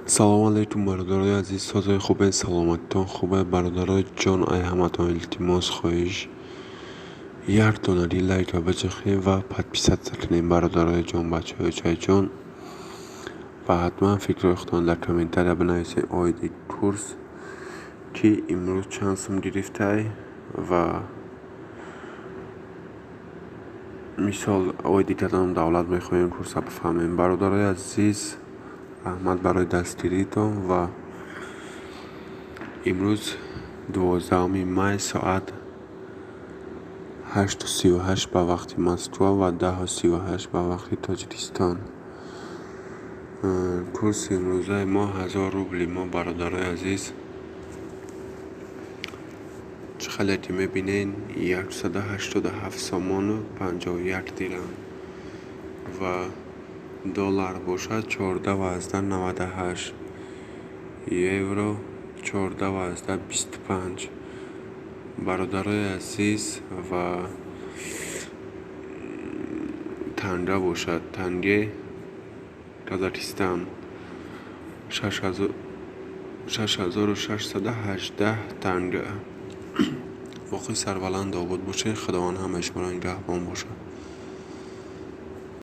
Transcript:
Салому алайкум, бародарои азиз, созои хубе, саломатитон хубе, бародарои ҷон. Ай ҳаматон илтимос, хоҳиш, як донари лайка биҷахем ва подписаться кунем, бародарои ҷон, бачаҳои чайҷон, ва ҳатман фикрҳои худтон дар комментария бинависед оиди курс, ки имрӯз чанд сум гирифтай ва мисол оиди кадом давлат мехоҳем курса бифаҳмем. Бародарои азиз, раҳмат барои дастгиритон. Ва имрӯз 12 май, соат 8:38 ба вақти Москва ва 10:38 ба вақти Тоҷикистон. Курси имрӯзаи мо, 1000 рубли мо, бародарои азиз, чӣ хеле ки мебинед, 187 сомону 51 дирам ва доллар бошад 14,98, евро 14,25, бародарои азиз. Ва танга бошад, танге Казахистан, 6618 танга. Боқӣ сарбаланду обод бошед, Худованд ҳамаи шуморо нигаҳбон бошад.